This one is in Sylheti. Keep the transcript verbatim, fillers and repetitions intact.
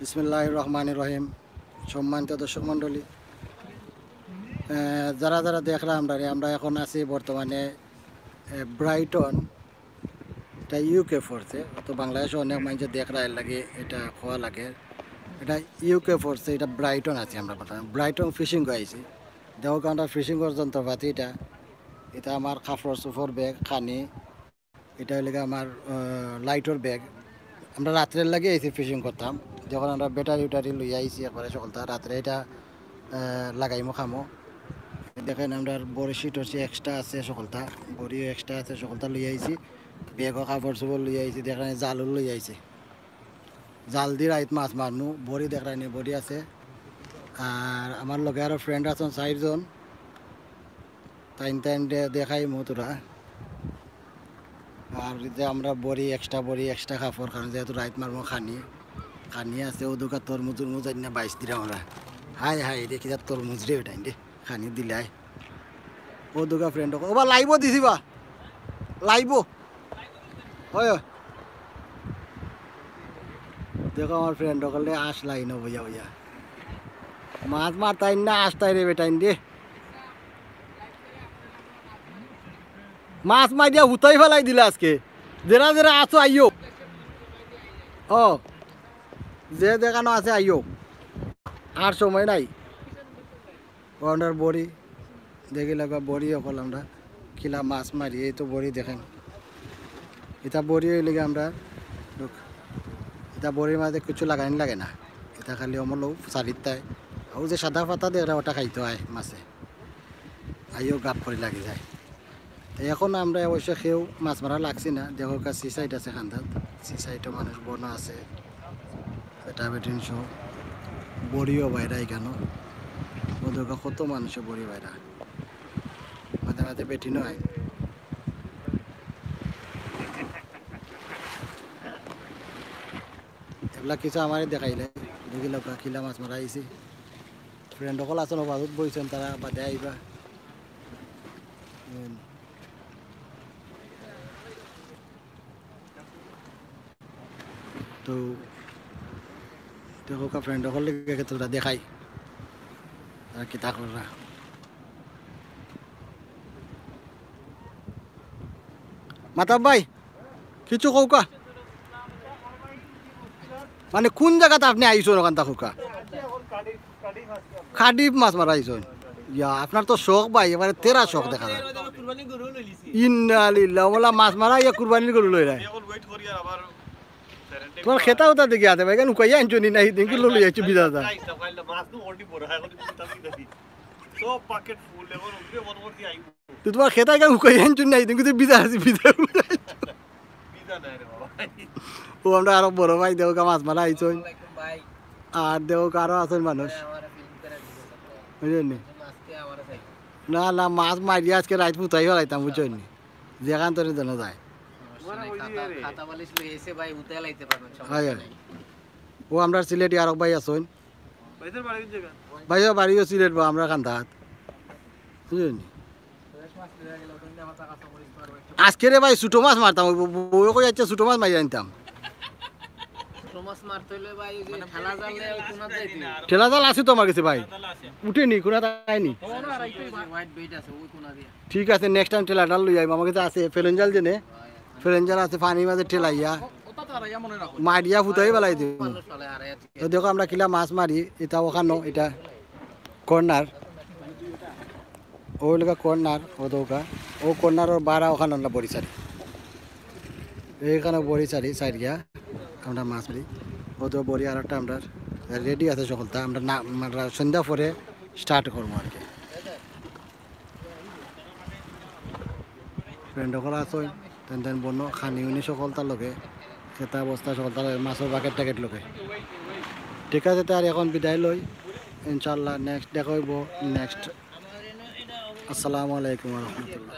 বিসমিল্লাহির রহমানির রহিম। সম্মানিত দর্শক মণ্ডলী, আহ, যারা যারা দেখরা আমরারে, আমরা এখন আছি বর্তমানে, আহ, ব্রাইটন, এটা ইউকে পড়ছে। তো বাংলাদেশো অনেক মানুষে দেখরা, এর লাগি এটা কওয়া লাগে। এটা ইউকে পড়ছে, এটা ব্রাইটন আছি আমরা বর্তমানে। ব্রাইটন ফিশিং আইছি। দেখউক্কা আমরার ফিশিংর যন্ত্রপাতি এটা। এটা আমার কাপড় চোপড় ব্যাগ, খানি, এটা অইলো গিয়া আমার, আহ, লাইটর ব্যাগ। আমরা রাত্রের লাগি আইছি ফিশিং করতাম। যখন আমরা ব্যাটারি উটারি লইয়া আইছি একবারে সকলতা, রাত্রে এটা, আহ, লাগাইমু কামো। দেখইন আমরার বড়শি টড়শি এক্সট্রা আছে সকলতা, বড়িও এক্সট্রা আছে সকলতা লইয়া আইছি। ব্যাগও কাপড় চোপড় লইয়া আইছি, দেখইন জালও লইয়া আইছি। জাল দি রাইত মাছ মারমু, বড়ি দেখইন নি, বড়ি আছে। আর আমার লগে আরো ফ্রেন্ড আছইন চাইরজন, তাইন তাইন দে-, দেখাইমু তোরা। আর যে আমরা বড়ি, এক্সট্রা বড়ি, এক্সট্রা কাপড়, কারণ যেহেতু রাইত মারমু খানি, খানি আছে, অউ দুকা তরমুজ উরমুজ আইন্না বাইছ দিরা আমরা। হায় হায়, রে কিতা তরমুজ রে বেটাইন রে, খানি দিলাই। অউ দুকা ফ্রেন্ড, ওবা লাইভও দিছি বা, লাইভও। ওই, ওই। দেখো আমার ফ্রেন্ড অকলে আশ লাইন বইয়া বইয়া। মাছ মারতাইন না, আশতাই রে বেটাইন রে। মাছ মারিয়া হুতাই ফালাই দিলা আজকে। যেরা যেরা আছো আইও। ও, যে যেখানো আছে আইও। আর সময় নাই। অউ আমরার বড়ি, দেখিলাউক্কা বড়ি অকল আমরা কিলা মাছ মারি, এই তো বড়ি দেখইন। ইতা বড়ি অইলো গি আমরা, লুক, ইতা বড়ির মাঝে কিচ্ছু লাগাইন লাগে না, ইতা খালি অমলো সারিতায়। অউ যে সাদা পাতা দেখরা, ওটা খাইতো অয় মাছে। আইও গাপ করি লাগি যায়। তো এখন আমরা অবশ্য কেউ মাছ মারা লাগছি না, দেখউক্কা সি সাইড আছে কান্দাত, সি সাইডও মানুষ বনো আছে। বেটা বেটিন সহ বড়িও বাইরা ইখানো। অউ দেখো কত মানুষে বড়ি বাইরা। মাঝে মাঝে বেটিনও আয়। এগুলা কিছু আমারে দেখাইলে, দেখিলাউক্কা কিলা মাছ মারা আইছি। ফ্রেন্ড অকল আছইন, অউ বাজুত বইছইন, তারা বাদে আইবা। উম। তো দেখউক্কা ফ্রেন্ড অকল লগে তোরা দেখাই আর কিতা কররা। মাতাব ভাই, কিছু কউক্কা, মানে কুন জাগাত আপনে আইছইন অখানতা কউক্কা? কার্ডিফ মাছ মারা আইছইন। ইয়া, আপনার তো শখ ভাই, এবারে তেরা শখ দেখা যায়। ইন্না লিল্লাহ, অলা মাছ মারা ইয়া কুরবানির গরু লইরায়। তুমার খেতা উতা দেখি আছে ভাই, কেনে হুকাইয়া আনছো নি? নাই, দেখি লই আইছো বিদাতা। তো তুমার খেতা কেনে হুকাইয়া আনছো নি? নাই, দেখি তো বিদা আছে, বিদা। অউ আমরার আরো বড় ভাই দেখউক্কা মাছ মারা আইছইন। আর দেখউক্কা আরো আছইন মানুষ। বুঝছইন নি? না, না, মাছ মারিয়া আজকে রাইত ফুতাই ফালাইতাম, বুঝছইন নি? যেখান তনে যেন যায়। সমস্যা নাই, খাতা, খাতা বালিশ লই আইছে ভাই, উতাই লাইতে পারবেন, সমস্যা অয়, অয়। নাই। অউ আমরার সিলেটি আরক ভাই আছইন। ভাইসাব বাড়িও সিলেট বা আমরার কান্দাত। বুঝছইন নি? আজকে রে ভাই ছোট মাছ মারতাম, অউ বউ কই আইছে ছোট মাছ মারি আনতাম। ছোট মাছ মারতে অইলে ভাই, অউ যে ঠেলা জাল লইয়া অউ কুনাত যাইতে অইবো। ঠেলা জাল আছে তো আমার গেছে ভাই। উঠেনি, কুনাত আইনি। ওয়াইট বেইট আছে, অউ কুনা দিয়া। ঠিক আছে, নেক্সট টাইম ঠেলা জাল লই আইমু, আমার গেছে আছে ফেলন জাল যেনে। ফেলন জাল আছে, পানির মাঝে ঠেলাইয়া। মারিয়া ফুতাই ফালাই দিমু। তো দেখো আমরা কিলা মাছ মারি, ইটা অখানো, ইটা কর্নার। অউ লাগা কর্নার, অউ দেখউক্কা। অউ কর্নারর বারা অখানো আমরা বড়ি ছাড়ি। এইখানো বড়ি ছাড়ি, ছাড়িয়া আমরা মাছ মারি। অউ তো বড়ি আরকটা আমরার রেডি আছে সকলতা। আমরা না, আমরা সন্ধ্যা পরে স্টার্ট করমু আর কি। ফ্রেন্ড অকল আছইন, তাইন তাইন বনো, খানি উনি সকলতার লগে, খেতা বস্তা সকলতার লগে, মাছর বাকেট টাকেট লগে। ঠিক আছে, তে আর এখন বিদায় লই, ইনশাআল্লাহ নেক্সট দেখা অইবো, নেক্সট। আসসালামু আলাইকুম ওয়া রাহমাতুল্লাহ।